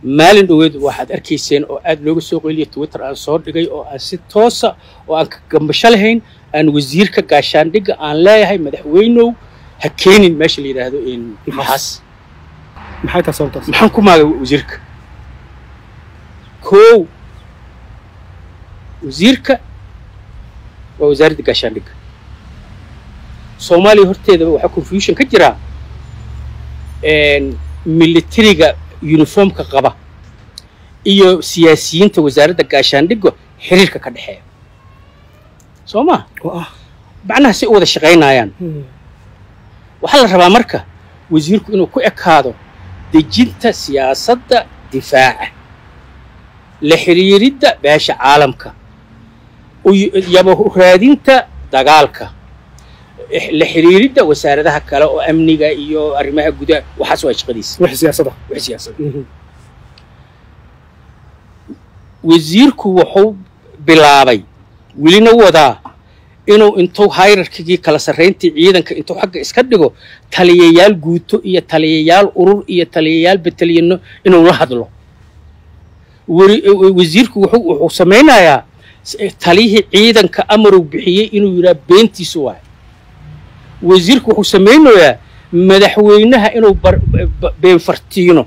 Maalin dhoweed waxaad arkayseen oo aad looga soo qeyliyay Twitter aan soo dhigay oo aan si toosa oo aan ka gambasho lahayn aan wasiirka gaashaandhigga aan leeyahay, madaxweynow, ha keenin meesha la yidhaahdo in Maxaas. Maxay tahay sababtaas? Maxaan ku maagay wasiirka? Kow, wasiirka waa wasaaradda gaashaandhigga. Soomaaliya horteedaba waxaa confusion ka jiraa militariga uniformka qaba iyo siyaasiyiinta wasaaradda gaashaandhigga xiriirka ka dhexeeya, soo ma? Oo ah. Macnaha si u wada shaqaynayaan. Waxaa la rabaa marka wasiirku inuu ku ekaado dejinta siyaasadda difaaca, la xiriiridda beesha caalamka, yaba raadinta dagaalka, la xiriiridda wasaaradaha kale oo amniga iyo arrimaha gudaha. Waxaas waa shaqadiisa. Wixii siyaasadda. Wixii siyaasadda. Wasiirku wuxuu bilaabay, welina wadaa, inuu intuu hierarchygii kala sarrayntii ciidanka intuu xagga iska dhigo, taliyayaal guuto iyo taliyayaal urur iyo taliyayaal batalyano inuu la hadlo. Wasiirku wuxuu samaynayaa taliyihii ciidanka amaruu bixiyey inuu yidhaha beentiisu waay. Wasiirku wuxuu samaynayaa madaxweynaha inuu beenfartiino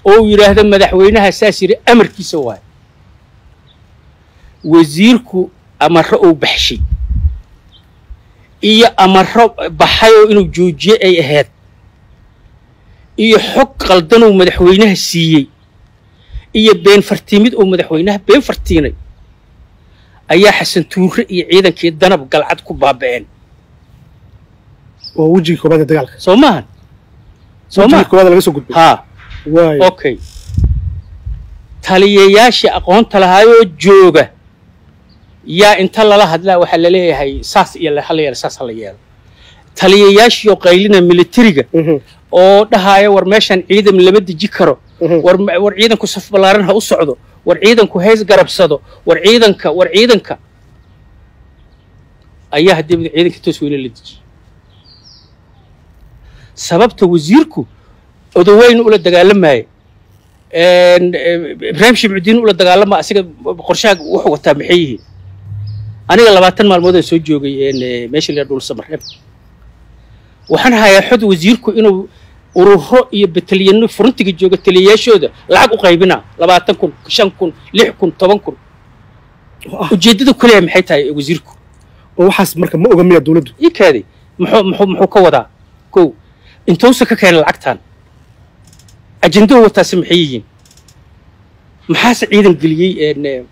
oo uu yidhaahdo madaxweynaha saas yidhi, amarkiisa waay. Wasiirku amaro uu baxshay iyo amaro baxay oo inuu joojiye ay ahayd iyo xog qaldan uu madaxweynaha siiyey iyo been fartiimid uu madaxweynaha been fartiinay ayaa Xasan Tuure iyo ciidankii Danab Galcad ku baaba'een. Oo wejigii koobaad ee dagaalka. Soo maahan? Soo wejigii maaha? Koobaad laga soo gudbay. Haa. Waay. Okay, taliyayaashii aqoonta lahaayoo jooga yaa inta lala hadlaa waxaa laleeyahay saas iyo hala yeelo, saas hala yeelo. Taliyayaashii oo qaylina militariga oo dhahaaya war meeshan ciidan lama deji karo, war ciidanku saf ballaaran ha u socdo, war ciidanku hays garabsado, war ciidanka, war ciidanka, ayaa haddii ciidanka toos weyne la dejiyey. Sababta wasiirku Odaweyn ula dagaalamayay, Ibraahim Shimcudiin ula dagaalama, asiga qorshaha wuxuu wataa maxay yihiin? Aniga 20 maalmood aan soo joogay meesha la dhul Samareeb, waxaan hayaa xod wasiirku inuu ururo iyo batalyano frontiga jooga taliyayaashooda lacag u qaybina, 20,000, 5,000, 6,000, 10,000. Ujeeddada kuleeya maxay tahay wasiirku? Oo waxaas marka ma oga miyaa dowladdu? Ii kaaday, muxuu ka wadaa? Kow, intuusa ka keenay lacagtan? Ajendahu wataasi maxay yihiin? Maxaase ciidan geliyey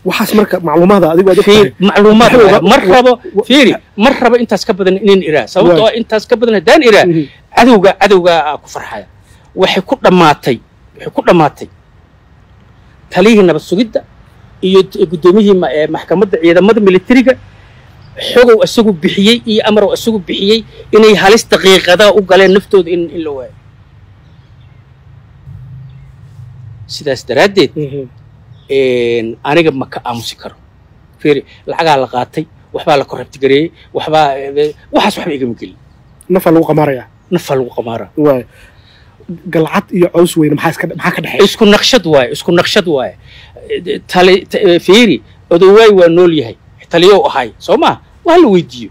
Waxaas marka macluumaada adigu aad fiir ogtahay. Macluumaad Maxay waaye. Mar rabo fiiri, mar rabo intaas ka badan inaan iraa, sababtoo ah intaas ka badan haddaan iraa cadowga aa ku farxaya. Waxay ku dhammaatay taliyihii nabad sugidda iyo guddoomiyihii maxkamadda ciidamada militariga xogow isagu bixiyey iyo amarow isagu bixiyey inay halis daqiiqadaa u galeen naftooda in la waayo. Sidaas daraaddeed aniga ma ka aamusi karo. Fiiri, lacagaa la qaatay, waxbaa la corrupt gareeyey, waxbaa waxaas waxba igama gelin. Nafaa lagu qamaarayaa. Nafaa lagu qamaara. Waay, Galcad iyo Caws Weyne maxaa ka dhexeeya? Isku naqshad waaye, isku naqshad waaye. Tali fiiri, Odowaay waa nool yahay, taliyow ahay, soo maa? Waa la weydiiyo.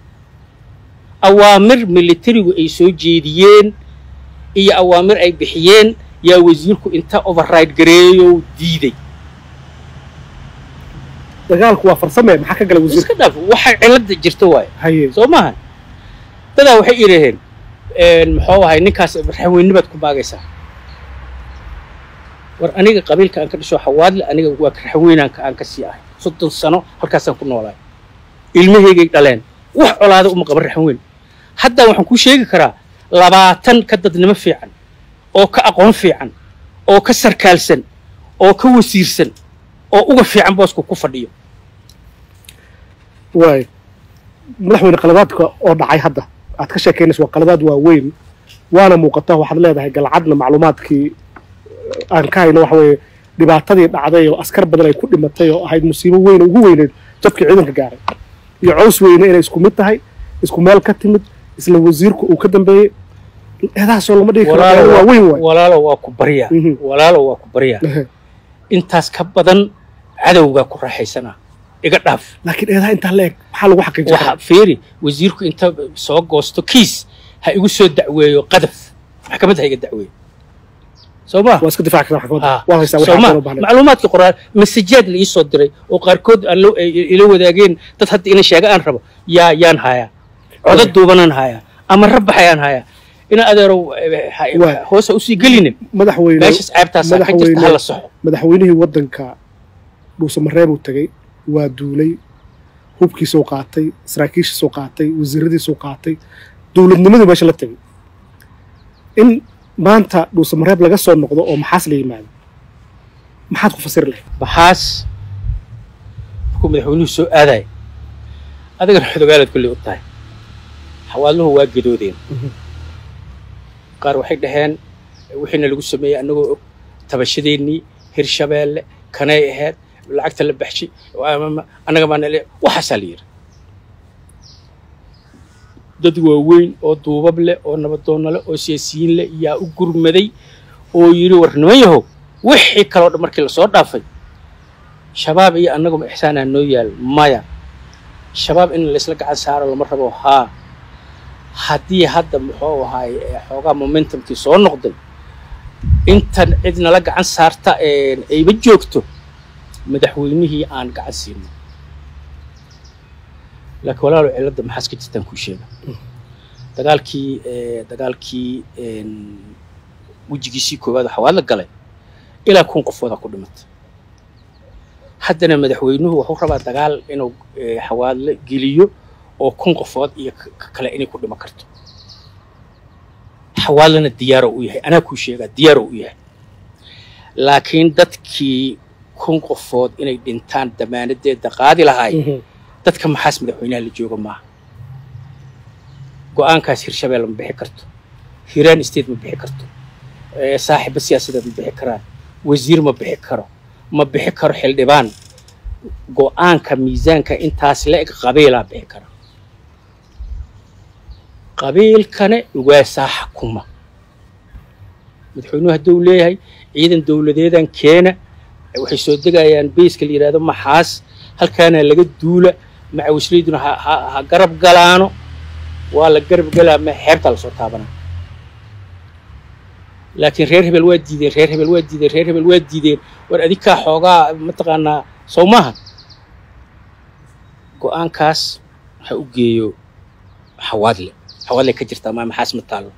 Awaamir militarigu ay soo jeediyeen iyo awaamir ay bixiyeen yaa wasiirku inta override gareeyo diiday. Dagaalku waa farsame, maxaa ka galay wasiirka? Iska dhaaf, waxa cilada jirta waaye. Haye. Soo maahan? Dadaa waxay idhaheen, muxuu ahay ninkaas, madaxweyne baad ku maagaysaa. War aniga qabiilka aan ka dhasho Xawaadle, aniga waa raxweynaanka aan ka sii ahay. 30 sano halkaasaan ku noolaay, ilmahaygay dhaleen, wax colaada uma qaban raxweyn. Hadda waxaan kuu sheegi karaa 20 ka dadnimo fiican oo ka aqoon fiican oo ka sarkaalsan oo ka wasiirsan oo uga fiican boosku ku fadhiyo. Waay madaxweyne, qaladaadka oo dhacay hadda aad ka sheekaynayso waa qaladaad waaweyn, waana muuqata. Waxaad leedahay Galcadna macluumaadkii aan ka hayno waxa weeye dhibaatadii dhacday oo askar badan ay ku dhimatay oo ahayd musiibo weyn oo ugu weyneyd jabkii ciidanka gaaray, iyo Caws Weyne inay isku mid tahay, isku meel ka timid, isla wasiirku uu ka dambeeyey. Eedahaasoo lama dhigi karo waa weyn waay. Walaalo waa ku baryaa, walaalo waa ku baryaa, intaas ka badan cadowgaa ku raaxaysanaa, iga dhaaf. Laakiin eedaha intaa la eg maxaa lagu xaqiijin karaa? Fiiri, wasiirku inta soo goosto kiis ha igu soo dacweeyo, qadaf maxkamad ha iga dacweeyo, soo ma waa iska difaaci kartaa maxkamadda, waa haysaa waxa loo baahnay. Macluumaadka qoraal masajaad la ii soo diray oo qaarkood aan ila wadaageen dad hadda inaan sheega aan rabo yaan hayaa, codad duubanaan hayaa, ama rabaxayaan hayaa. Ina adeerow hoos ha usii gelinin. Madaxweyne, meeshaas ceebtaasaa ka jirta, hala saxo. Madaxweynihii waddanka Dhuusamareebuu tegey, waa duulay, hubkiisuu qaatay, saraakiishiisuu qaatay, wasiiradiisuu qaatay, dowladnimadii meesha la tegey. In maanta Dhuusamareeb laga soo noqdo oo Maxaas la yimaado, maxaad ku fasiri lahayd? Maxaas markuu madaxweynuhu soo aadaya, adigana xodogaalaad kulley u tahay, xawaadluhu waa gadoodeen. Qaar waxay dhaheen wixiina lagu sameeyey annagoo og tabashadeennii Hirshabeelle kanay ahayd, lacagta la baxshay annaga baana, waxaasaa la yidhi. Dad waaweyn oo duubab leh oo nabadoonna leh oo siyaasiyiin leh yaa u gurmaday oo yidhi war niman yahow, wixii kaloo dhan markii lasoo dhaafay, shabaab iyo annaguma ixsaanaa noo yaal maya, shabaab in laysla gacan saaro lama rabo. Haa, haddii hadda muxuu ahaay xoogaa momentumkii soo noqday, intan cid nala gacan saarta ayba joogto, madaxweynihii aan gacan siino. Laakiin walaalo, cilladda maxaas ka jirtaan kuu sheega. Dagaalkii wejigiisii koowaad waxaa la galay ilaa 1000 qofoodaa ku dhimatay. Haddana madaxweynuhu wuxuu rabaa dagaal inuu Xawaadle geliyo oo 1000 qofood iyo kale inay ku dhiman karto. Xawaadlena diyaaro u yahay, anaa kuu sheegaa, diyaaro u yahay. Laakiin dadkii 1000 qofood inay dhintaan damaanadeeda qaadi lahaay dadka Maxaas madaxweynaha la jooga maaha. Go'aankaas Hirshabeelle ma bixi karto, Hiiraan State ma bixi karto, saaxiibo siyaasadeed ma bixi karaan, wasiir ma bixi karo, ma bixi karo xildhibaan. Go'aanka miisaanka intaas la eg qabiilaa bixi kara, qabiilkane ugaasaa xakuma. Madaxweynuhu hadduu leeyahay ciidan dowladeedan keena, waxay soo degayaan beyska la yidhahdo Maxaas, halkaana laga duula, macawisleyduna ha garab galaano, waa la garab galaa, ma xeebtaa lasoo taabanaa. Laakiin reer hebel waa diideen, reer hebel waa diideen, reer hebel waa diideen, war adinkaa xoogaa mataqaanaa, sow maaha? Go'aankaas ha u geeyo Xawaadle. Xawaadle ka jirtaa maa Maxaas ma taallo.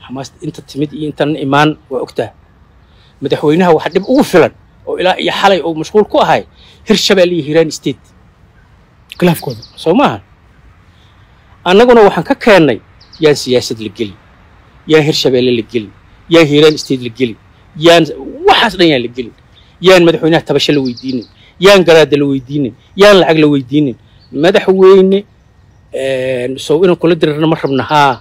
Xamaas inta timid iyo intan imaan waa ogtaha. Madaxweynaha waxa dhib ugu filan oo ilaa iyo xalay uu mashquul ku ahay Hirshabelle iyo Hiiraan State khilaafkooda, soo maaha? Annaguna waxaan ka keennay yaan siyaasad la gelin, yaan Hirshabeelle la gelin, yaan Hiiraan State la gelin, yaan waxaas dhan yaan la gelin, yaan madaxweynaha tabasho la weydiinin, yaan garaada la weydiinin, yaan lacag la weydiinin. Madaxweyne sow inaan kula dirirna ma rabna? Haa.